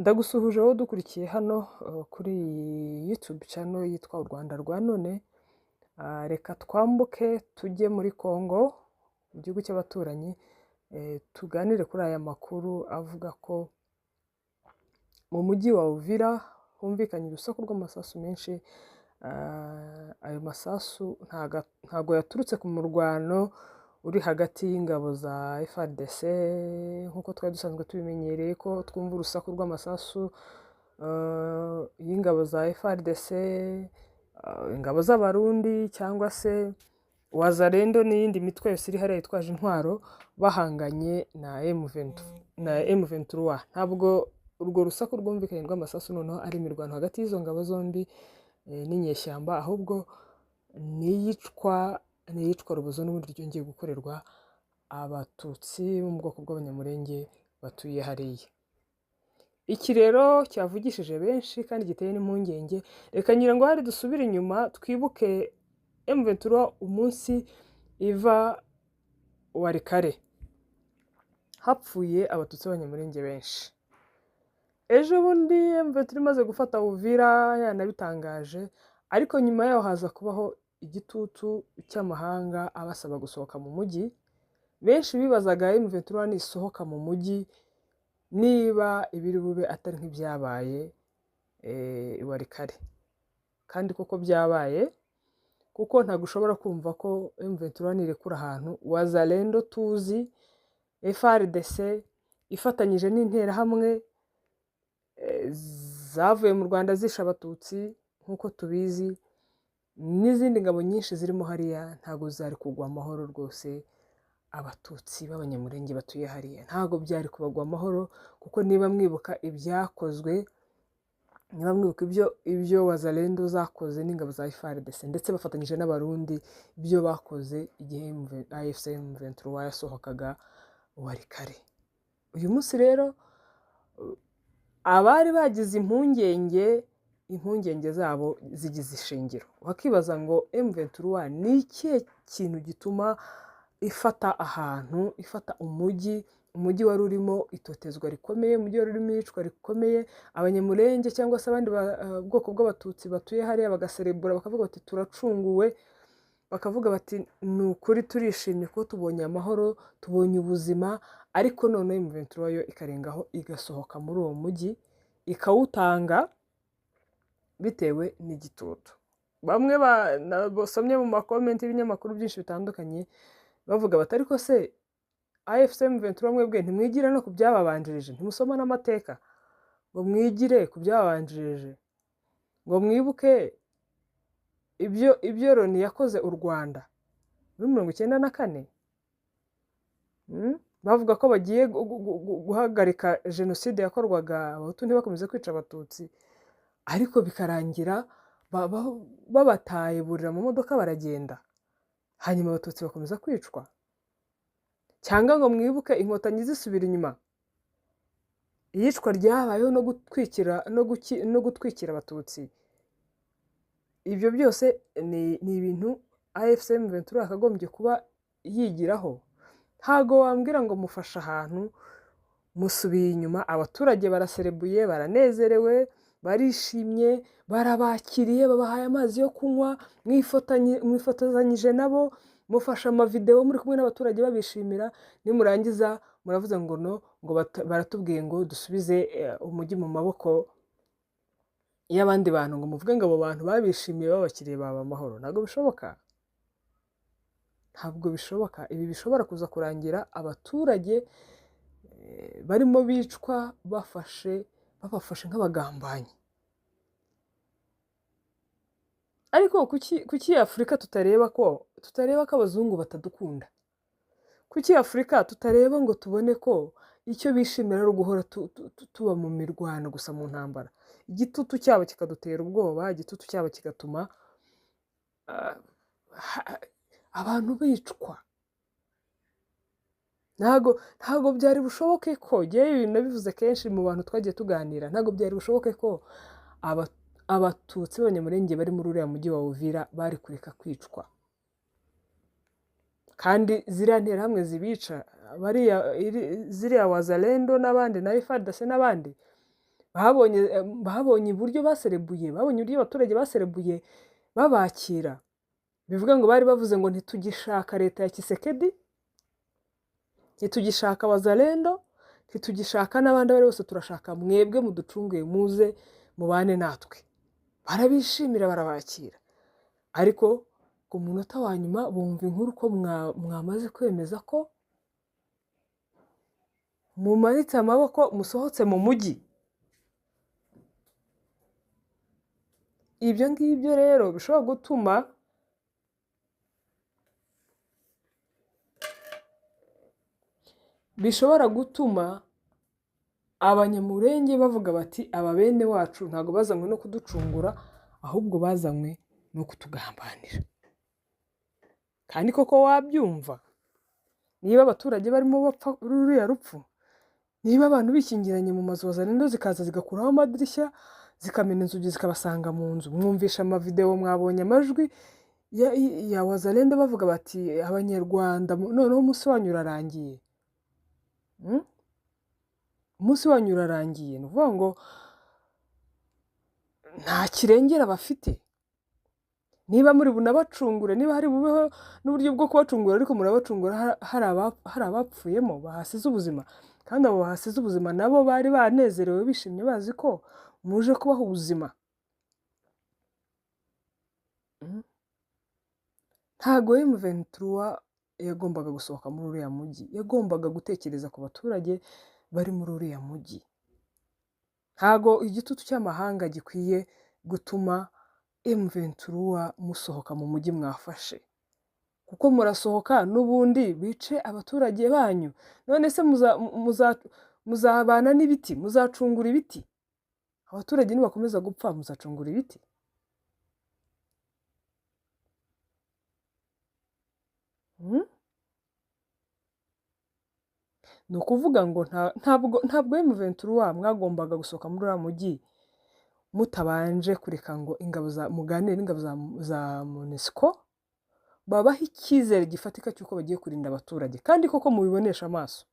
Ndagusuhuje wowe udukurikiye hano kuri YouTube channel yitwa U Rwanda rwa none. Reka twambuke tujye muri Congo, mu gihugu cy'abaturanyi, tuganire kuri aya makuru avuga ko mu mujyi wa Uvira humvikanye urusaku rw'amasasu menshi. Ayo masasu ntago yaturutse ku murwano uri hagati y'ingabo za FARDC nk'uko twari dusanzwe tubimenyereye ko twumva urusaku rw'amasasu y'ingabo za FARDC, ingabo z'Abarundi cyangwa se Wazalendo n'iyindi mitwe yose iri hariya yitwaje intwaro bahanganye na M23 na M23. Ntabwo urwo rusaku rwumvikanye rw'amasasu noneho ari imirwano hagati y'izo ngabo zombi n'inyeshyamba, ahubwo n'iyicwa rubozo n'ubundi ryongeye gukorerwa Abatutsi bo mu bwoko bw'Abanyamulenge batuye hariya. Iki rero cyavugishije benshi kandi giteye n'impungenge. Reka ngira ngo hari dusubire inyuma twibuke M23 umunsi iva Walikale, hapfuye Abatutsi b'Abanyamulenge benshi. Ejo bundi M23 imaze gufata Uvira yanabitangaje, ariko nyuma yaho haza kubaho igitutu cy'amahanga abasaba gusohoka mu mujyi. Benshi bibazaga M23 nisohoka mu mujyi niba ibiri bube atari nk'ibyabaye i Walikale, kandi koko byabaye, kuko ntabwo ushobora kumva ko M23 nirekura ahantu Wazalendo tuzi, FARDC ifatanyije n'interahamwe zavuye mu Rwanda zishe Abatutsi nk'uko tubizi, n'izindi ngabo nyinshi zirimo hariya, ntabwo zari kugwa amahoro rwose. Abatutsi b'Abanyamulenge batuye hariya ntabwo byari kubagwa amahoro, kuko niba mwibuka ibyakozwe, niba mwibuka ibyo Wazalendo zakoze n'ingabo za FARDC ndetse bafatanyije n'Abarundi, ibyo bakoze igihe AFC M23 yasohokaga Walikale. Uyu munsi rero abari bagize impungenge, impungenge zabo zigize ishingiro. Wakibaza ngo M23 ni ikihe kintu gituma ifata ahantu, ifata umujyi, umujyi wari urimo itotezwa rikomeye, umujyi wari urimo iyicwa rikomeye, Abanyamulenge cyangwa se abandi bwoko bw'Abatutsi batuye hariya bagaserebura, bakavuga bati turacunguwe, bakavuga bati ni ukuri turishimye kuko tubonye amahoro, tubonye ubuzima. Ariko noneho M23 yo ikarengaho igasohoka muri uwo mujyi ikawutanga bitewe n'igitutu. Bamwe basomye mu makomenti y'ibinyamakuru byinshi bitandukanye bavuga bati ariko se AFC M23 mwebwe ntimwigira no ku byababanjirije, ntimusoma n'amateka ngo mwigire ku byababanjirije, ngo mwibuke ibyo Loni yakoze u Rwanda muri 94? Bavuga ko bagiye guhagarika jenoside yakorwaga, Abahutu ntibakomeze kwica Abatutsi, ariko bikarangira babataye, burira mu modoka baragenda, hanyuma Abatutsi bakomeza kwicwa. Cyangwa ngo mwibuke Inkotanyi zisubira inyuma, iyicwa ryabayeho no gutwikira Abatutsi. Ibyo byose ni ibintu AFC M23 yakagombye kuba yigiraho. Ntago wambwira ngo mufashe ahantu, musubiye inyuma, abaturage baraserebuye, baranezerewe, barishimye, barabakiriye, babahaye amazi yo kunywa, mwifotozanyije nabo, mufashe amavidewo muri kumwe n'abaturage babishimira, nimurangiza muravuze ngo no ngo baratubwiye ngo dusubize umujyi mu maboko y'abandi bantu, ngo muvuge ngo abo bantu babishimiye babakiriye baba amahoro. Ntabwo bishoboka, ntabwo bishoboka. Ibi bishobora kuza kurangira abaturage barimo bicwa babafashe nk'abagambanyi. Ariko kuki Afurika tutareba ko abazungu batadukunda? Kuki Afurika tutareba ngo tubone ko icyo bishimira ari uguhora tuba mu mirwano gusa, mu ntambara? Igitutu cyabo kikadutera ubwoba, igitutu cyabo kigatuma abantu bicwa. Ntago byari bushoboke ko, ngewe ibintu nabivuze kenshi mu bantu twagiye tuganira, ntago byari bushoboke ko Abatutsi b'Abanyamulenge bari muri uriya mujyi wa Uvira bari kureka kwicwa, kandi ziriya nterahamwe zibica, bariya ziriya Wazalendo n'abandi na FARDC n'abandi. Babonye uburyo baserebuye, babonye uburyo abaturage baserebuye babakira. Bivuga ngo bari bavuze ngo ntitugishaka leta ya Tshisekedi, ntitugishaka Wazalendo, ntitugishaka n'abandi abo ari bose, turashaka mwebwe muducunguye, muze mubane natwe. Barabishimira, barabakira. Ariko ku munota wa nyuma bumva inkuru ko mwamaze kwemeza ko mumanitse amaboko musohotse mu mujyi. Ibyo ngibyo rero bishobora gutuma Abanyamurenge bavuga bati aba bene wacu ntabwo bazanywe no kuducungura, ahubwo bazanywe no kutugambanira. Kandi koko wabyumva, niba abaturage barimo bapfa ruriya rupfu, niba abantu bikingiranye mu mazu, Wazalendo zikaza zigakuraho amadirishya, zikamena inzugi, zikabasanga mu nzu. Mwumvisha amavidewo, mwabonye amajwi ya Wazalendo bavuga bati Abanyarwanda noneho umunsi wanyu urarangiye. Umunsi wanyu urarangiye. Ni ukuvuga ngo nta kirengera bafite. Niba muri bunabacungure, niba hari bubeho n'uburyo bwo kubacungura, ariko murabacungura hari abapfuyemo bahasize ubuzima. Kandi abo bahasize ubuzima nabo bari banezerewe, bishimye, bazi ko muje kubaha ubuzima. Ntago M23 yagombaga gusohoka muri uriya mujyi, yagombaga gutekereza ku baturage bari muri uriya mujyi. Ntago igitutu cy'amahanga gikwiye gutuma M23 musohoka mu mujyi mwafashe, kuko murasohoka n'ubundi bice abaturage banyu. None se muzabana n'ibiti, muzacungura ibiti? Abaturage nibakomeza gupfa muzacungura ibiti? Ni ukuvuga ngo ntabwo M23 mwagombaga gusohoka muri uriya mujyi mutabanje kureka ngo ingabo za muganire n'ingabo za MONUSCO, babaha icyizere gifatika cy'uko bagiye kurinda abaturage, kandi koko mubibonesha amaso.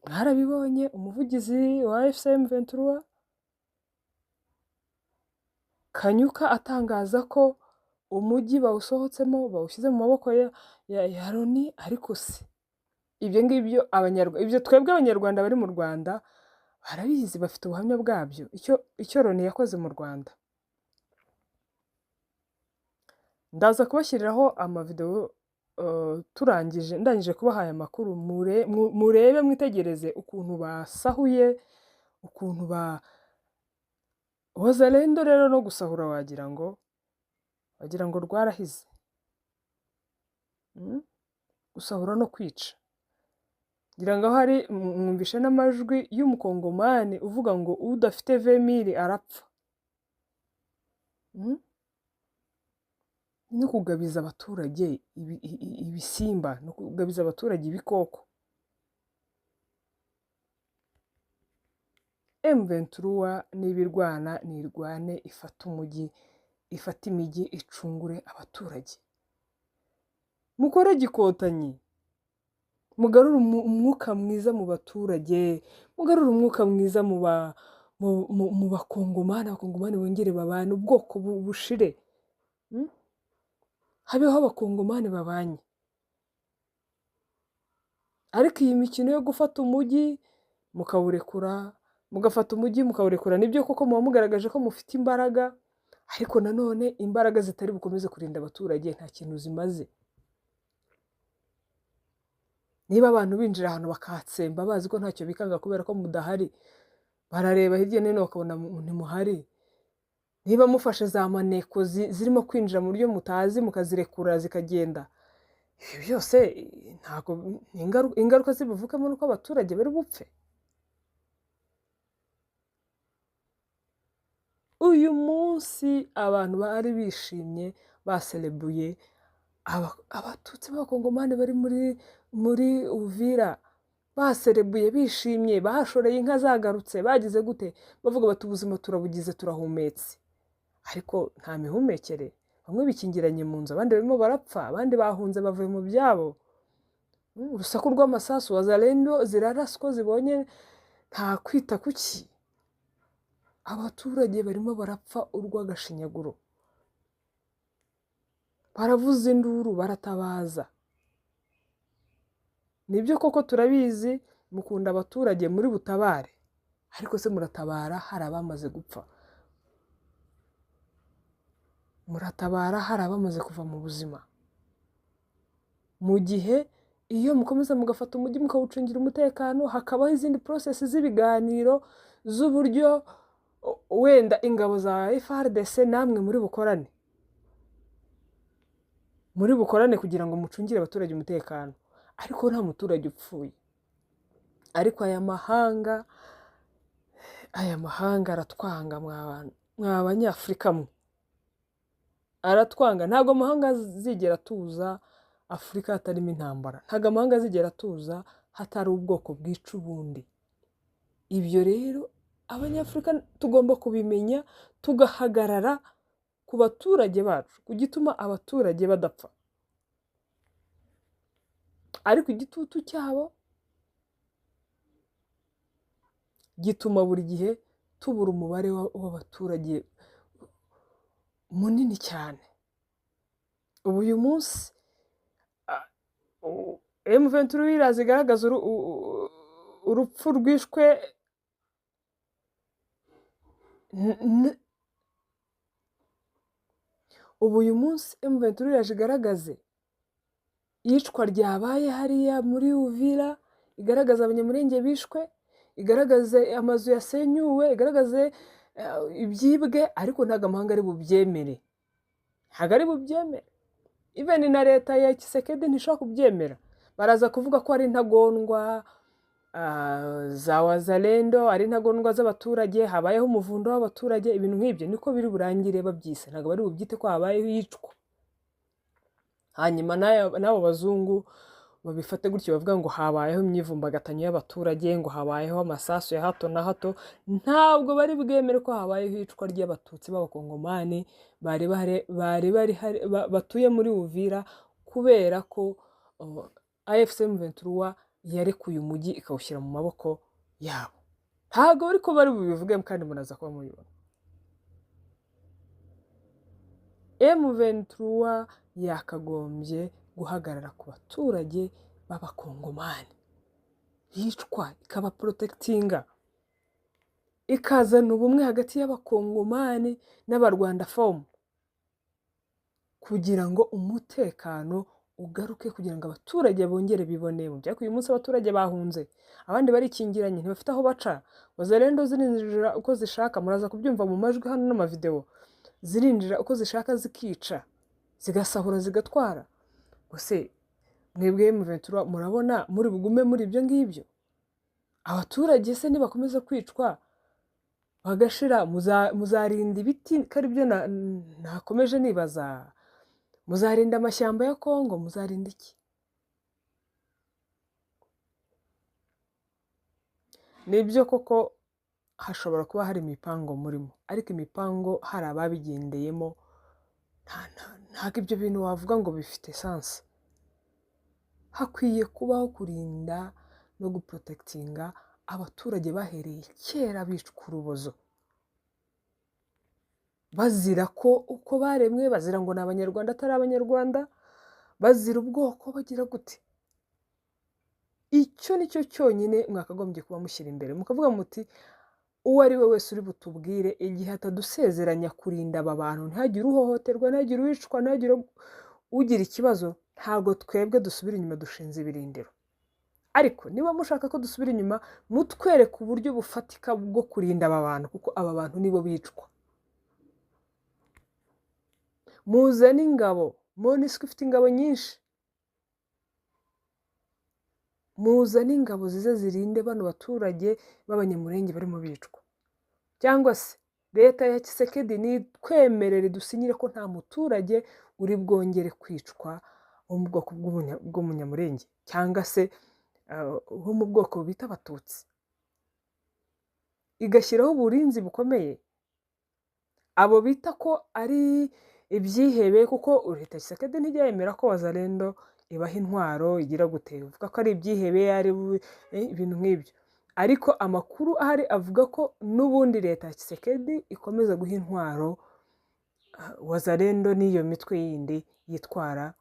Mwarabibonye, umuvugizi wa AFC M23 Kanyuka atangaza ko umujyi bawusohotsemo bawushyize mu maboko ya Loni. Ariko se ibyo ngibyo ibyo twebwe Abanyarwanda bari mu Rwanda barabizi, bafite ubuhamya bwabyo, icyo Loni yakoze mu Rwanda. Ndaza kubashyiriraho amavideo, ndangije kubaha aya makuru, murebe mwitegereze ukuntu basahuye, ukuntu ba Wazalendo rero no gusahura wagira ngo rwarahize. Gusahura no kwica. Ngira ngo hari mwumvishe n'amajwi y'umukongomani uvuga ngo udafite 20,000 arapfa. No kugabiza abaturage ibisimba, no kugabiza abaturage ibikoko. M23 nibirwana nirwane, ifate umujyi, ifate imijyi, icungure abaturage. Mukore gikotanyi, mugarure umwuka mwiza mu baturage, mugarure umwuka mwiza mu bakongomani, abakongomani bongere babane, ubwoko bushire. Habeho abakongomani babanye. Ariko iyi mikino yo gufata umujyi mukawurekura, mugafata umujyi mukawurekura, nibyo koko muba mugaragaje ko mufite imbaraga, ariko nanone imbaraga zitari bukomeze kurinda abaturage nta kintu zimaze. Niba abantu binjira ahantu bakatsemba bazi ko ntacyo bikanga kubera ko mudahari, barareba hirya no hino bakabona ntimuhari. Niba mufashe za maneko zirimo kwinjira mu buryo mutazi mukazirekura zikagenda, ibi byose ntabwo ingaruka zibivukamo nuko abaturage bari bupfe. Uyu munsi abantu bari bishimye baserebuye, abatutsi b'abakongomani bari muri Uvira baserebuye bishimye, bashoreye inka zagarutse, bagize gute, bavuga bati ubuzima turabugize, turahumetse. Ariko nta mihumekere, bamwe bikingiranye mu nzu, abandi barimo barapfa, abandi bahunze bavuye mu byabo. Urusaku rw'amasasu, Wazalendo ziraraswa zibonye, nta kwita kuki. Abaturage barimo barapfa urw'agashinyaguro, baravuza induru, baratabaza. Nibyo koko turabizi, mukunda abaturage, muri butabare, ariko se muratabara hari abamaze gupfa, muratabara hari abamaze kuva mu buzima. Mu gihe iyo mukomeza mugafata umujyi mukawucungira umutekano, hakabaho izindi process z'ibiganiro z'uburyo wenda ingabo za FARDC namwe muri bukorane kugira ngo mucungire abaturage umutekano, ariko nta muturage upfuye. Ariko aya mahanga aratwanga, mwa Banyafurika mwe, aratwanga. Ntabwo amahanga azigera atuza Afurika hatarimo intambara, ntabwo amahanga azigera atuza hatari ubwoko bwica ubundi. Ibyo rero Abanyafurika tugomba kubimenya, tugahagarara ku baturage bacu, ku gituma abaturage badapfa. Ariko igitutu cyabo gituma buri gihe tubura umubare w'abaturage munini cyane. Ubu uyu munsi M23 iraza igaragaza urupfu rwishwe. Ubu uyu munsi M23 iraje igaragaze iyicwa ryabaye hariya muri Uvira, igaragaza Abanyamulenge bishwe, igaragaze amazu yasenyuwe, igaragaze ibyibwe, ariko ntabwo amahanga ari bubyemere, ntabwo ari bubyemere. Even na leta ya Tshisekedi ntishobora kubyemera. Baraza kuvuga ko ari intagondwa za Wazalendo, ari intagondwa z'abaturage, habayeho umuvundo w'abaturage, ibintu nk'ibyo niko biri burangire babyise. Ntabwo bari bubyite ko habayeho iyicwa. Hanyuma n'abo bazungu babifate gutyo, bavuga ngo habayeho imyivumbagatanyo y'abaturage, ngo habayeho amasasu ya hato na hato. Ntabwo bari bwemere ko habayeho iyicwa ry'Abatutsi b'Abakongomani bari batuye muri Uvira, kubera ko AFC M23 yarekuye umujyi ikawushyira mu maboko yabo. Ntabwo ariko bari bubivuge, kandi munaza kuba mubibona. M23 yakagombye guhagarara ku baturage b'Abakongomani yicwa, ikabaprotectinga, ikazana ubumwe hagati y'Abakongomani n'Abarwandafomu, kugira ngo umutekano ugaruke, kugira ngo abaturage bongere bibone mu byariko. Uyu munsi abaturage bahunze, abandi barikingiranye, ntibafite aho baca. Wazalendo zirinjira uko zishaka, muraza kubyumva mu majwi hano n'amavideo, zirinjira uko zishaka, zikica, zigasahura, zigatwara. Gusa mwebwe M23 murabona muri bugume muri ibyo ngibyo? Abaturage se nibakomeza kwicwa bagashira, muzarinda ibiti? Ko ari byo nakomeje nibaza. Muzarinda amashyamba ya Kongo? Muzarinda iki? Nibyo koko hashobora kuba hari imipango murimo, ariko imipango hari ababigendeyemo. Ntabwo ibyo bintu wavuga ngo bifite sense. Hakwiye kubaho kurinda no guprotectinga abaturage bahereye kera bicwa urubozo, bazira ko uko baremwe, bazira ngo ni Abanyarwanda atari Abanyarwanda, bazira ubwoko, bagira gute. Icyo ni cyo cyonyine mwakagombye kuba mushyira imbere, mukavuga muti: "Uwo ari we wese uri butubwire, igihe atadusezeranya kurinda aba bantu, ntihagire uhohoterwa, ntihagire uwicwa, ntihagire ugira ikibazo, ntabwo twebwe dusubira inyuma dushinze ibirindiro. Ariko niba mushaka ko dusubira inyuma, mutwereke uburyo bufatika bwo kurinda aba bantu, kuko aba bantu nibo bicwa. Muzane ingabo, MONUSCO ifite ingabo nyinshi, muzane ingabo zize zirinde bano baturage b'Abanyamulenge barimo bicwa. Cyangwa se leta ya Tshisekedi nitwemerere, dusinyire ko nta muturage uri bwongere kwicwa wo mu bwoko bw'Umunyamulenge cyangwa se wo mu bwoko bita Abatutsi." Igashyiraho uburinzi bukomeye abo bita ko ari ibyihebe, kuko leta ya Tshisekedi ntijya yemera ko Wazalendo Ibaha intwaro igira gute, ivuga ko ari ibyihebe, ari ibintu nk'ibyo. Ariko amakuru ahari avuga ko n'ubundi leta ya Tshisekedi ikomeza guha intwaro Wazalendo n'iyo mitwe yindi yitwara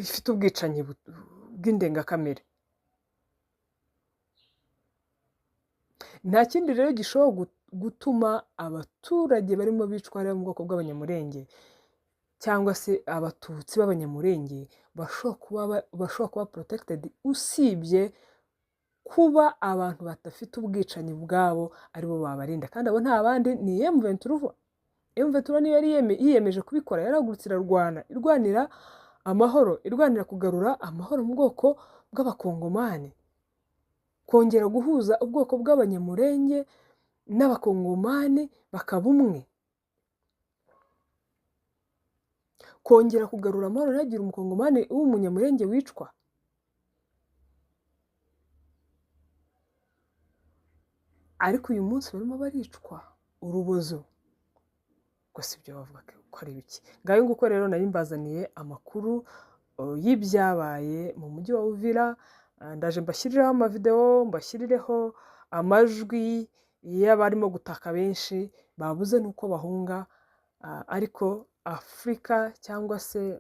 ifite ubwicanyi bw'indengakamere. Nta kindi rero gishobora gutuma abaturage barimo bicwa hariya mu bwoko bw'Abanyamurenge cyangwa se Abatutsi b'Abanyamurenge bashobora kuba protected, usibye kuba abantu badafite ubwicanyi bwabo aribo babarinda. Kandi abo nta bandi ni M23. M23 niyo yari yiyemeje kubikora, yarahagurutse irarwana, irwanira amahoro, irwanira kugarura amahoro mu bwoko bw'Abakongomani, kongera guhuza ubwoko bw'Abanyamurenge n'Abakongomani bakaba umwe, kongera kugarura amahoro ntihagire umukongomani w'umunyamurenge wicwa. Ariko uyu munsi barimo baricwa urubozo. Gusa ibyo bavuga ko ari biki. Ngayo nguko rero nari mbazaniye amakuru y'ibyabaye mu mujyi wa Uvira. Ndaje mbashyirireho amavideo, mbashyirireho amajwi y'abarimo gutaka benshi babuze n'uko bahunga. Ariko Afurika cyangwa se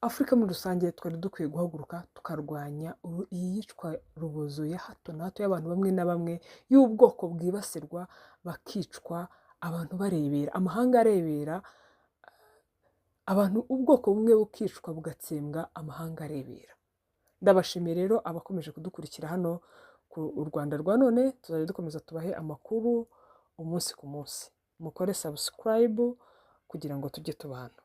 Afurika muri rusange twari dukwiye guhaguruka tukarwanya iyicwa rubozo ya hato na hato y'abantu bamwe na bamwe, y'ubwoko bwibasirwa bakicwa, abantu barebera, amahanga arebera, abantu ubwoko bumwe bukicwa bugatsembwa, amahanga arebera. Ndabashimiye rero abakomeje kudukurikira hano ku Rwanda rwa none, tuzajya dukomeza tubahe amakuru umunsi ku munsi. Mukore subscribe kugira ngo tujye tubana.